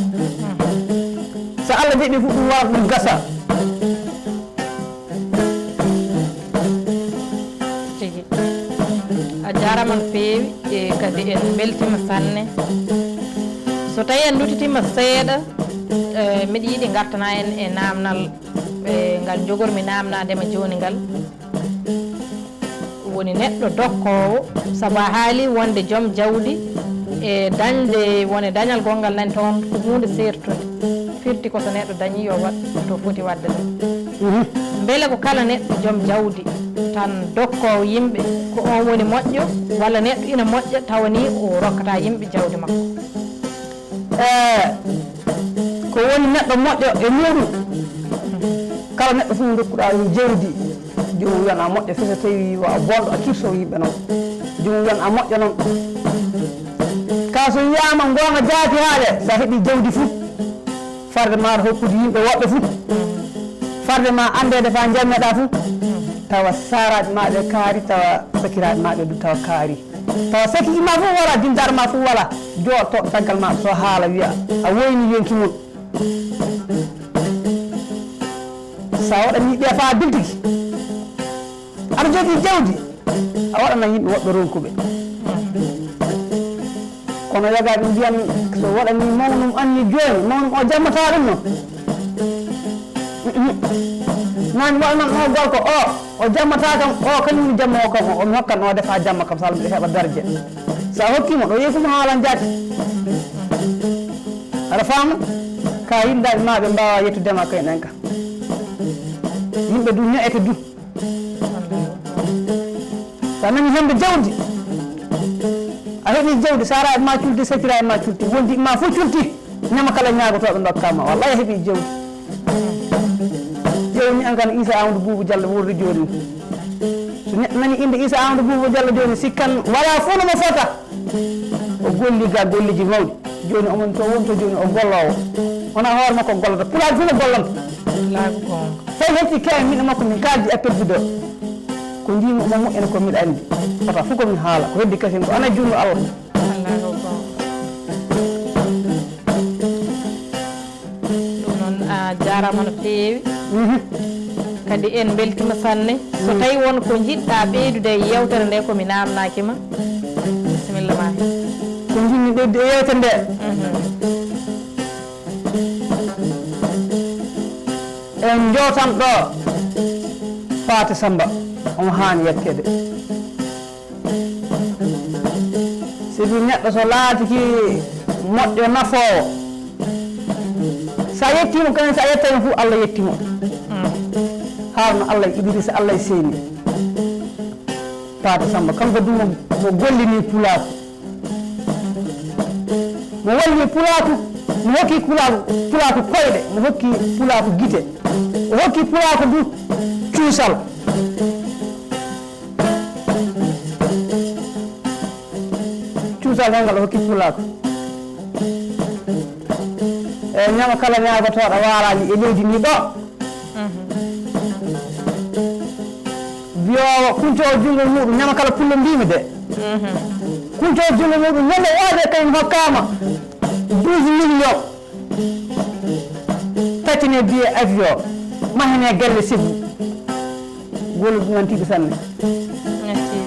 So Alla jaɓi fuu ɗum waɗa ɗum gasa. Tigi. A jaaraama no feewi, e kadi en mbeltiima sanne. So So tawii en luttitiima seeɗa, eh, miɗo yiɗi ngartana en e naamnal, eh, ngal njogormi naamnaade ma jooni ngal. Woni neɗɗo dokkoowo, sabu a haalii wonde jom jawdi e dañde, woni dañal gonngal nan toon ko huunde seertunde. Firti ko so neɗɗo dañii yo waɗ to foti waɗde ɗum. Mhm. Mbele ko kala neɗɗo jom jawdi tan dokkoowo yimɓe, ko on woni moƴƴo, walla neɗɗo ina moƴƴa tawa ni o rokkataa yimɓe jawdi makko? E ko woni neɗɗo moƴƴo e muuɗum, kala neɗɗo fof mo ndokkuɗaa ɗum jawdi, joomum wiyan a moƴƴo, fii so tawii wa a bonɗo, a kirsowo yimɓe non. Joomum wiyan a moƴƴo non. Kaa so wiyaama ngoonga jaati haale, so a heɓii jawdi fof, farde maa aɗa hokkude yimɓe woɓɓe fof, farde maa anndeede faa njammeɗaa fof, tawa saaraaɓe maa ɓe kaari, tawa sakiraaɓe maa ɓe du tawa kaari. Tawa saki ima fof wala, dindaar ma fof wala, jooɗto caggal ma so haala wiya a woyni yonki mun. Sa waɗani ɓe faa biltiki, aɗa jogii jawdi, a waɗana yimɓe woɓɓe ronkuɓe. Kono yoga ɓe mbiyan so waɗani mawnum anni jooni, mawnum o jammataa ɗum non. Nan waɗanan o gorko o, o jammataa kam, o kañum jamma o kam, o mi hokkan o defa jamma kam, sal mbiɗa heɓa darje. Sa hokki mo, ɗo yeesu mo haalan jaati. Aɗa faamu? Ka yimɓe ma ɓe mbaawa yettude ma kay ɗen ka. Yimɓe du ño'ete du. Sa nani hembe jawdi, a heɓi jawdi, sara e ma culti, sakira e ma culti, wondi ma fof culti, ñama kala ñaagotooɗo ndokka ma, wallahi a heɓi jawdi. Jawmi an kan Isa Amadou Boubou Diallo wonde jooni. So neɗɗo nani innde Isa Amadou Boubou Diallo jooni, sikkan wala fof no mo fota. O golli ga golleeji mawɗi. Jooni omon to wonto jooni o golloowo. Wona hoore makko gollata. Pulaar fof no gollanta. Laago goonga. Fay hetti kay min e makko min kaaldi appel vidéo. Ko njiimi omo moƴƴani ko miɗa anndi. Fota fof ko min haala. Ko heddi kasen ko ana junngo Allah. Laago goonga. Ɗum noon, a jaaraama no feewi. Mhm. Kadi en mbeltiima sanne. So tawi won ko njiɗɗaa ɓeydude e yeewtere nde ko mi naamnaaki ma, bisimilla ma. Ko njiɗmi ɓeydude e yeewtere nde? Mhm. En njootan ɗo Faati Samba, omo haani yetteede. Sibu neɗɗo so laatiki moƴƴo nafoowo, so a yettii mo, kañum so a yettaani fof, Allah yettii mo. Haarno Allah e Idrissa, Allah e Seyni. Paate Samba, kanko du mo, mo gollini pulaaku. Mo walli pulaaku, mo hokki pulaaku, pulaaku koyɗe, mo hokki pulaaku gite. O hokki pulaaku du cuusal. Cuusal hen ngal o hokki pulaaku. E ñama kala ñaagotooɗo waalaali e leydi ndi ɗo. Mhm. Biyoowo kuncoowo junngo muuɗum, ñama kala pullo mbiimi de. Mhm. Kuncoowo junngo muuɗum, ñande waawi kañum hokkaama douze millions. Taccine billet avion, mahine galle sibu. Wolu ɗum nantiiɓe sanne. Merci.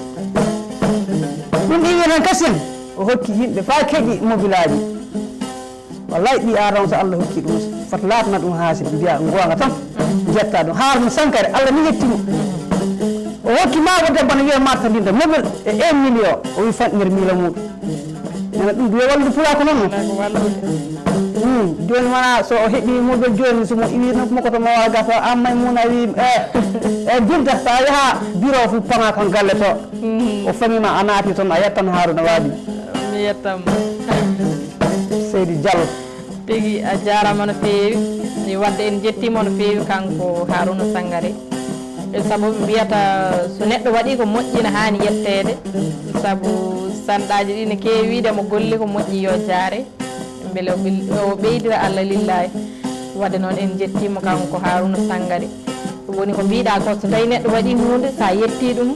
Ɗum ɗi wiya tan kasen, o hokki yimɓe faa keƴi mobilaaji. Wallahi ɓii aadama so Allah hokki ɗum, fota laatana ɗum haasidi, mbiya goonga tan, jetta ɗum. Haarno Sankare, Allah ni yetti mo. O hokki maabo debbo no wiya Marta Linda, mobile e un million, o wi fanɗinir miila muuɗum. Nana ɗum duwe wallude pulaaku noon. Alaa ko wallude. Hmm, jooni wona so o heɓi mobile jooni, so mo iwi nokku makko to mo wawa gasa, an Maymuna wi, eh, eh, Binta, sa yaha bureau fu pama kan galle to. Hmm. O famima a naati toon, a yettan Haaruna Waabi. Mi yettan mo. Seydi Diallo. Tigi, a jaaraama no feewi. Mi wadde en njettiima no feewi kanko Haaruna Sangare. E sabu ɓe mbiyata so neɗɗo waɗii ko moƴƴi, ina haani yetteede. Sabu sanɗaaji ɗi ne keewi wiide mo golli ko moƴƴi yo jaare. Mbele o ɓil-, o ɓeydira Allah lillaahi. Wadde noon en njettiima kanko Haaruna Sangare. Ɗum woni ko mbiɗa ko, so tawi neɗɗo waɗi huunde, sa yetti ɗum,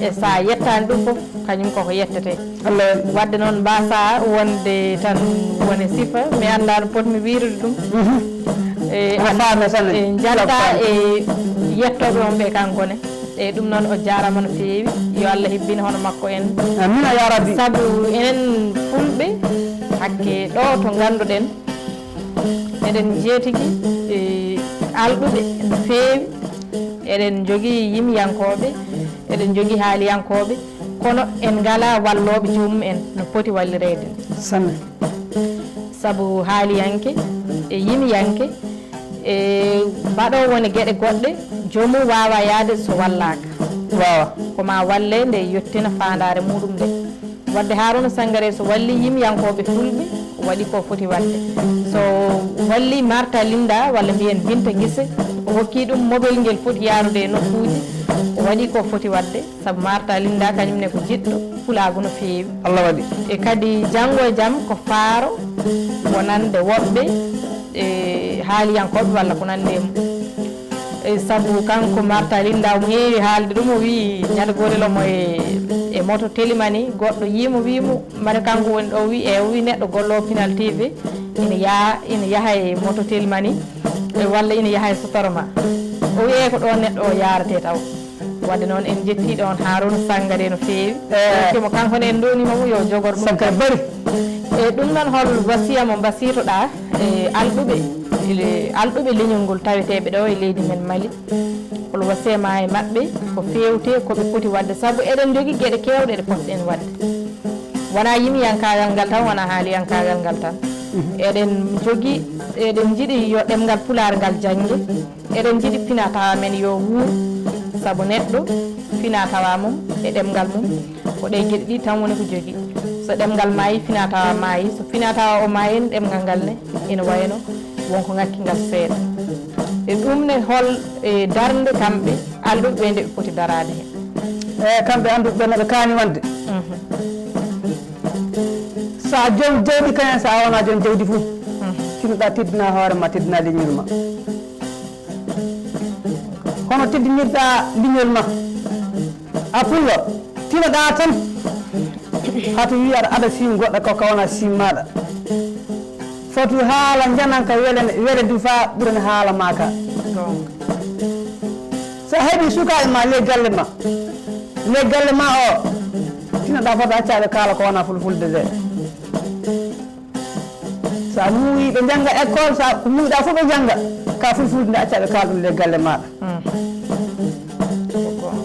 e sa yettani ɗum fof, kañum koko yettete. Allah. Wadde noon mbasa wonde tan wone sifa, mi annda no potmi wirude ɗum. Mhm. E, ana faame tan. E njalta e yettoɓe on ɓe kanko ne. E ɗum noon o jaarama no feewi. Yo Allah hebbin hono makko en. Amina ya Rabbi. Sabu enen fulɓe, Hakke ɗoo to ngannduɗen, eɗen jeetigi, e, alɗuɓe no feewi. Eɗen njogii yimiyankooɓe, eɗen njogii haaliyankooɓe, kono en ngalaa wallooɓe joomum en no poti wallireede. Sanne. Sabu haaliyanke e yimiyanke e baɗoowo woni geɗe goɗɗe, joomum waawaa yahde so wallaaka. Waawa. Ko maa wallee nde yottina faandaare muuɗum nde. Wadde Haaruna Sangare so wallii yimiyankooɓe fulɓe, o waɗii ko foti waɗde. So wallii Marta Linda, walla mbiyen Binta Gise, o hokkii ɗum mobel ngel foti yaarude e nokkuuji, o waɗii ko foti waɗde. Sabu Marta Linda kañum ne ko jiɗɗo pulaagu no feewi. Allah waɗi. E kadi janngo e jam ko faaro wonande woɓɓe e haaliyankooɓe walla ko nanndi e mum. E sabu kanko Marta Linda omo heewi haalde ɗum, o wi'i ñande gootel omo e, e moto telimani, goɗɗo yii mo, wi'i mo, mbaɗa kanko woni ɗo, o wi'i, e, o wi'i neɗɗo golloowo Pinal T V ina yaha, ina yaha e moto telimani, e, walla ina yaha e sotoroma. O wi'i, e, ko ɗoon neɗɗo o yaarete taw. Wadde noon, en njettii ɗoon Haaruna Sangare no feewi. Eh. Hokkii mo kanko ne, en ndooniima mo yo jogor ɗum. Sangare bari. E ɗum noon, hol wasiya mo mbasiytoɗaa e alɗuɓe, e alɗuɓe leñol ngol taweteeɓe ɗo e leydi men Mali? Hol wasiya ma e maɓɓe ko feewti ko ɓe poti waɗde? Sabu eɗen njogii geɗe keewɗe ɗe potɗen waɗde. Wonaa yimiyankaagal ngal tan, wonaa haaliyankaagal ngal tan. Mhm. Eɗen njogii, eɗen njiɗi yo ɗemngal Pulaar ngal jannge. Eɗen njiɗi finaa tawaa men yo wuur, sabu neɗɗo finaa tawaa mum e ɗemngal mum, ko ɗee geɗe ɗiɗi tan woni ko jogii. So ɗemngal maayii, finaa tawaa maayii. So finaa tawaa o maayii, ɗemngal ngal ne ina wayno won ko ŋakki ngal seeɗa. E ɗum ne, hol, e, darnde kamɓe alɗuɓe ɓe nde ɓe poti daraade heen? E, kamɓe alɗuɓe ɓe no ɓe kaani wonde. Mhm. So a joom jawdi kañum, so a wonaa joom jawdi fof, mhm, tinoɗaa teddinaa hoore ma, teddinaa leñol ma. Hono teddinirɗaa leñol ma? A pullo, tinoɗaa tan. Hato wi'i aɗa ada siim goɗɗo ko ka wonaa siim maaɗa. Foti haala njananka wele, wele du faa ɓurani haala maa ka. Goonga. So a heɓii sukaaɓe ma ley galle ma, ley galle ma o, tinoɗaa foti accaaɓe kaala ko wonaa fulfulde de. So a muuyi ɓe njannga école, so a, ko muuyiɗaa fof ɓe njannga, ka fulfulde nde accaa ɓe kaala ɗum ley galle maaɗa. Mm. Ko goonga.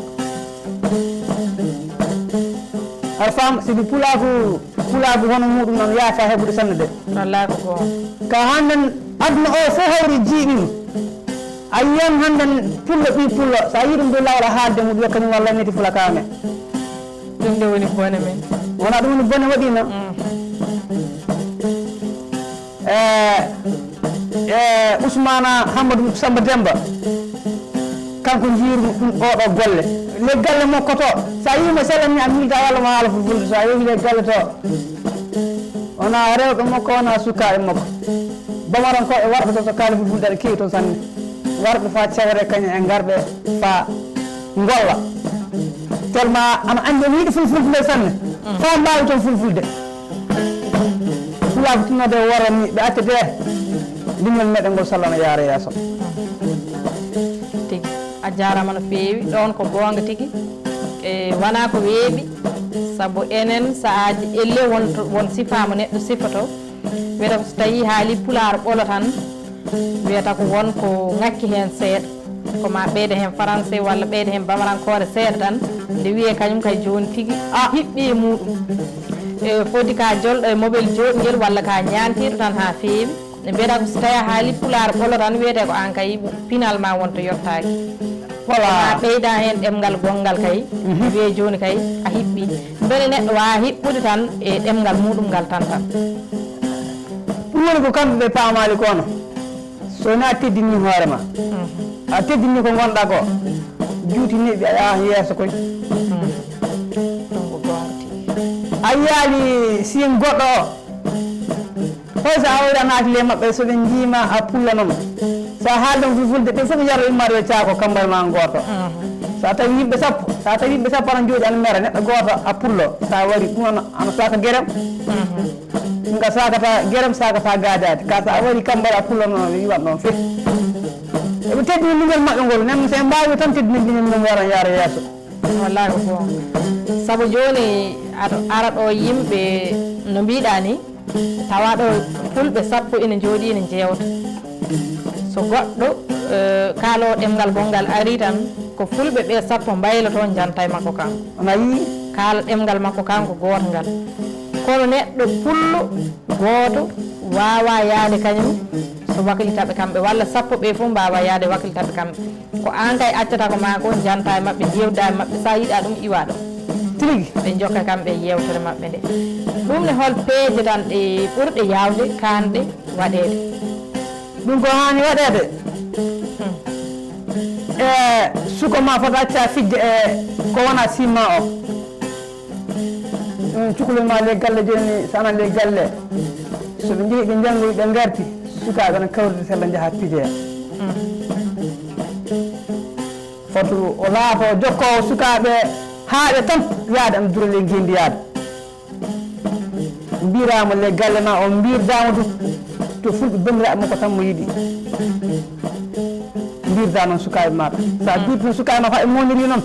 Aɗa faama, sibu pulaagu, pulaagu hono muuɗum noon yaafa heɓude sanne de. Wallaahi ko goonga. Ka hannden aduna o fof hawri jiiɓiima. A yiyan hannden pullo, ɓii pullo, so a yii ɗum dow laawol a haalde mum, wiya kañum wallay meti fulakaame. Ɗum nde woni bone men. Wonaa ɗum woni bone waɗiima? Mm. E, e, Usmaana Hammadu Samba Demba, kanko njiirmi ɗum oo ɗoo golle. Ley galle makko to, so a yii mo sellan ni a miilta walla mo haala fulfulde, so a yehi ley galle to, wonaa rewɓe makko, wonaa sukaaɓe makko. Bamarankooɓe warɓe toon so kaali fulfulde aɗa keewi toon sanne. Warɓe faa cewre kañum e ngarɓe faa ngolla. Tellement ana anndi ene yiɗi fulfulde nde sanne. Mm. Faa mbaawi toon fulfulde. Pulaagu tinnoode e worra ni ɓe accete. Leñol meɗen ngol sallana yaara yeeso. Tigi. A jaaraama no feewi. Ɗoon ko goonga tigi. E, wanaa ko weeɓi. Sabu enen sahaaji elle won to, won sifaa mo neɗɗo sifoto. Wiyata ko so tawii haalii pulaar ɓolo tan, wiyata ko won ko ŋakki heen seeɗa, ko maa ɓeyda heen faranse walla ɓeyda heen bamarankoore seeɗa tan, nde wiyee kañum kay jooni tigi hiɓɓii e muuɗum. E, foti ka jolɗo e mobel jooɗngel walla ka ñaantiiɗo tan haa feewi. Ɓe mbiyata ko so tawii a haalii pulaar ɓolo tan, wiyetee ko aan kay pinal maa won to yottaaki. Voilà. Maa ɓeyda heen ɗemngal gonngal kay. Mhm. Wiyee jooni kay a hiɓɓii. Mbele neɗɗo waawaa hiɓɓude tan e ɗemngal muuɗum ngal tan tan. Ɗum woni ko kamɓe ɓe paamaali ko no. So wonaa teddinii hoore ma. Mhm. A teddinii ko ngonɗaa ko. Juuti neɗɗo a yaha yeeso koy. Mhm. Ɗum ko goonga tigi. A yiyaali siim goɗɗo o. Hoy so a wayri a naati ley maɓɓe, so ɓe njii ma a pullanoo ma. So a haalii ɗum fulfulde, ɓe fof ɓe njara immaade yo caako kammbal maa ngooto. Mhm. So a tawi yimɓe sappo, so a tawi yimɓe sappo ana njooɗii ana mera, neɗɗo gooto a pullo. So a warii ɗum ana, ana saaka gerem. Mhm. Ɗum ka saakata gerem, saakata gaajaade. Ka so a warii kammbal a pullanoo ɓe iwan ɗoon fof. Eɓe teddini leñol maɓɓe ngol. Nen so en mbaawii tan teddinde leñol ngol, ngara yaara yeeso. Wallaahi ko goonga. Sabu jooni aɗa ara ɗo yimɓe no mbiiɗaa ni, Tawa ɗo fulɓe sappo ina njooɗii, ina njeewta. So goɗɗo, eh, kaaloowo ɗemngal gonngal arii tan, ko fulɓe ɓe sappo mbaylotoo, njanta e makko kanko. Ana yi'i? Kaala ɗemngal makko kanko gooto ngal. Kono neɗɗo pullo gooto waawaa yahde kañum so waklita ɓe kamɓe, walla sappo ɓe fof mbaawaa yahde waklita ɓe kamɓe. Ko aan kay accata ko maa ko, njanta e maɓɓe, njeewda e maɓɓe, so a yiɗaa ɗum, iwa ɗo. Tigi. Ɓe njokka kamɓe e yeewtere maɓɓe nde. Ɗum ne, hol peeje tan ɗe ɓurɗe yaawde kaanɗe waɗeede? Ɗum ko haani waɗeede. Hmm. E suka ma fota acca fijde e ko wona simma o. Ɗum cukalel ma ley galle jooni, so ana ley galle. So ɓe njehi ɓe njanngoyi ɓe ngarti, sukaaɓe ana kawriti sella njaha pijoya. Hmm. Fotu o laato jokkoowo sukaaɓe haaɓe tan yaade ana dura ley ngenndiyaade. Mbiiraama le galle ma o, mbiirdaama du to fulɓe banndiraaɓe makko tan mo yiɗi. Mbiirda noon sukaaɓe ma. So a mbiirdi noon sukaaɓe ma, faa ɓe mawniri noon,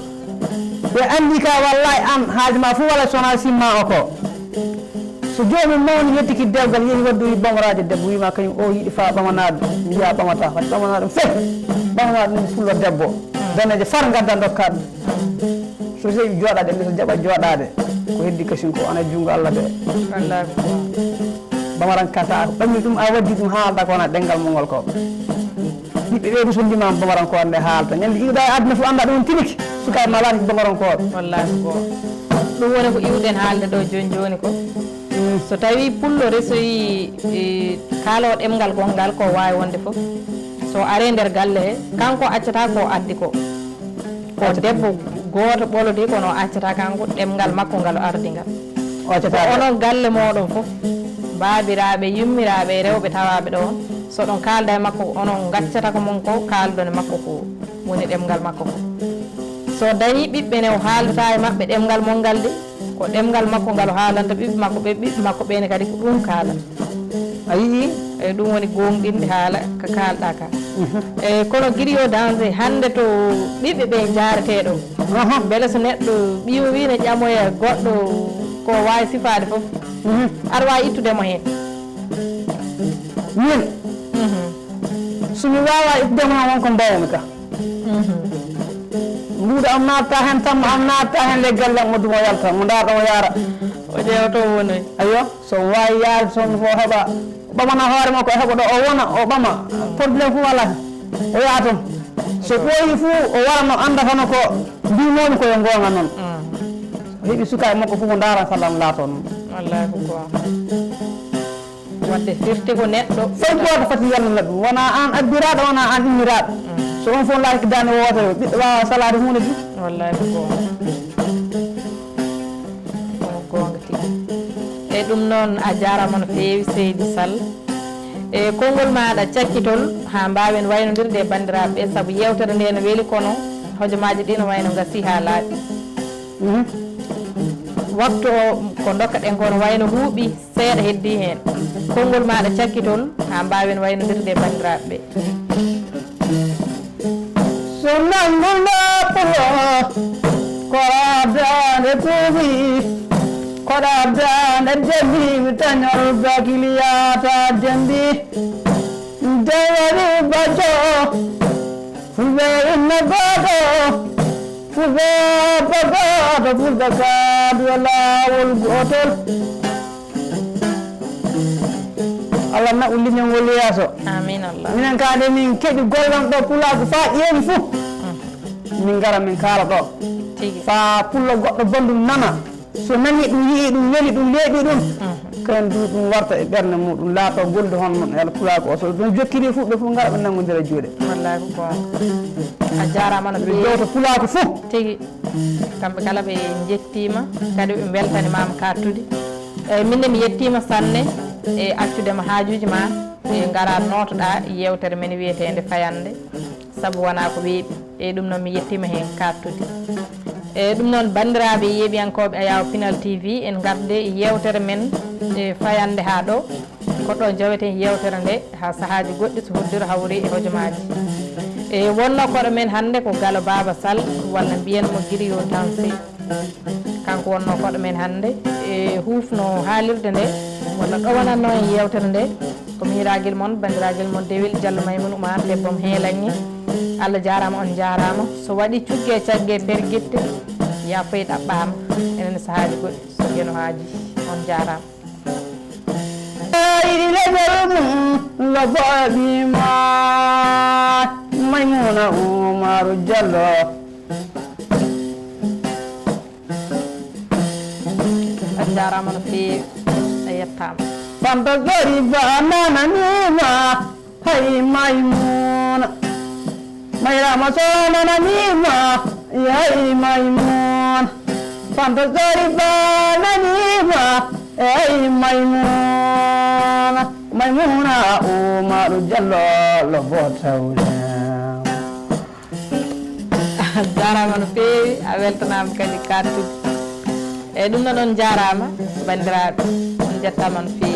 ɓe anndi ka, wallaahi, aan haaju ma fof wala so wonaa simma o ko. So joomum mawni yettiki dewgal, yehi waddoyi bamoraajo debbo, wiima kañum o yiɗi faa ɓamanaade, mbiya ɓamata, fati ɓamanaade ɗum feh, ɓamanaade ɗum fullo debbo. Daneejo far ngadda ndokka ɗum. So tawi jooɗaade, nde so jaɓa jooɗaade, ko heddi kasin ko ana junngo Alla de. Wallaahi ko goonga. Bamaran kata, ko ɓammi ɗum, a waddi ɗum, haalda ko wona ɗemngal mum ngol ko. Ɓiɓɓe ɓe du so ndimaama bamaran ko wonde haalta. Ñande iwɗa e aduna fof annda ɗum tiliki. Sukaaɓe ma laati ko bamaran ko. Wallaahi ko goonga. Ɗum woni ko iwɗen haalde ɗo jooni jooni ko. Mm. So tawi pullo resoyi, e, kaaloo ɗemngal gonngal ko waawi wonde fof. So aree nder galle he, kanko accata ko addi ko. Ko debbo gooto ɓolodi, kono o accataa kanko ɗemngal makko ngal o ardi ngal. O accataa. Ko onon galle mooɗon fof, baabiraaɓe, yummiraaɓe e rewɓe tawaaɓe ɗo on, so ɗon kaalda e makko, onon ngaccata ko mon ko, kaaldon e makko ko woni ɗemngal makko ko. So dañii ɓiɓɓe ne, o haaldataa e maɓɓe ɗemngal mon ngal de, ko ɗemngal makko ngal o haalanta ɓiɓɓe makko ɓe, ɓiɓɓe makko ɓe ne kadi ko ɗum kaalata. A yi'i? Eyi, ɗum woni gooŋɗinde haala ka kaalɗaa ka. Mhm. Eyi, kono griot danger hannde to ɓiɓɓe ɓe njaaretee ɗo. Aha. Mbele so neɗɗo ɓiyo wii ne ƴamoya goɗɗo ko waawi sifaade fof, mhm, aɗa waawi ittude mo heen. Min? Mhm. So mi waawaa ittude mo heen, won ko mbaawmi ka. Mhm. Mbuuɗo am naattaa heen, tamma am naattaa heen, le galle am, o duma, o yalta, mo ndaarɗo, o yaara. O ƴeewa to o wonoyi. Aywa, so o waawi yaade toon fof, o heɓa, o ɓamana hoore makko, o heɓa ɗo o wona, o ɓama. Problème fof alaa heen. O yaha toon. So ɓooyii fof, o wara no annda hono ko mbinoomi ko yo goonga noon. Mm. O heɓi sukaaɓe makko fof, o ndaara sallam laatoo noon. Wallaahi ko goonga. Wadde firti ko neɗɗo. Fay gooto foti yalnana ɗum. Wonaa aan abbiraaɗo, wonaa aan immiraaɗo. Mm. So on fof laatike daande wootere, ɓiɗɗo waawaa salaade huunde ɗum. Wallaahi ko goonga. Ko goonga tigi. E ɗum noon, a jaaraama no feewi, Seydi Sall. E konngol maaɗa cakkitol, haa mbaawen waynondirde e banndiraaɓe ɓe, sabu yeewtere nde no weli, kono hojomaaji ɗi no wayno ngasii haa laaɓi. Mhm. Waktu o ko ndokkaɗen ko no wayno huuɓi. Seeɗa heddii heen. Konngol maaɗa cakkitol, haa mbaawen waynondirde e banndiraaɓe ɓe. So nanngu laaɓuɗo, ko ɗaɓdaande kuuɓi, ko ɗaɓdaande dembi, tañol bakiliyaata dembi, dewari bajo, fulɓe inna gooto, fulɓe abba gooto, fulɓe kaadu e laawol gootol. Allah naɓu leñol ngol yeeso. Amiin Allah. Minen kaa de min keɓi gollon ɗo pulaagu faa ƴeewi fuu. Mm. Min ngara min kaala ɗo. Tigi. Faa pullo goɗɗo banndum nana. So nani ɗum, yi'i ɗum, weli ɗum, leeɓi ɗum. Mm. Kañum du ɗum warta e ɓernde muɗum, laato gollude hono non e pulaagu o. So ɗum jokkiri fuu, ɓe fuu ngara ɓe nanngondira juuɗe. Wallaahi ko goonga. A jaaraama no feewi. Ɓe jowta pulaagu fuu. Tigi. Kamɓe kala ɓe njettiima, kadi ɓe mbeltanimaama kaattude. Eyi, min ne mi yettiima sanne e accude ma haajuuji ma, e ngaraa nootoɗaa yeewtere men wiyeteende Fayannde, sabu wonaa ko weeɓi. Eyi, ɗum noon mi yettiima heen kaattude. Eyi, ɗum noon, banndiraaɓe yeeɓiyankooɓe Ayaawo Pinal T V, en ngarde e yeewtere men e Fayannde haa ɗo. Ko ɗo njoweten yeewtere nde haa sahaaji goɗɗi so hoddiro hawri e hojomaaji. E wonnoo koɗo men hannde ko Galo Baaba Sal, walla mbiyen mo Griot Dansé. Kanko wonnoo koɗo men hannde, e huufnoo haalirde nde, walla ɗowanannoo en yeewtere nde. Ko miñiraagel mon, banndiraagal mon Dewel Jallo Maymun Umaar, debbo mo Heelaŋŋe. Allah jaaraama, on njaaraama. So waɗii cugge e cagge pergitte, yaafoy ɗaɓɓaama. Enen sahaaji goɗɗi, so Geno haajii, on njaaraama. Yiɗi leñol mum lobooɗi ma, Maymuna Umaru Jallo. A jaaraama no feewi, a yettaama. Fanta Gori Ba nananiima, hay Maymuna. Mayrama Soh nananiima, hay Maymuna. Fanta Gori Ba naniima, hay Maymuna. Maymuna Umaru Jallo lobo tawde. Jaaraama no feewi, a weltanaama kadi kaattude. Eyi, ɗum noon, on njaaraama, banndiraaɓe, on njettaama no feewi.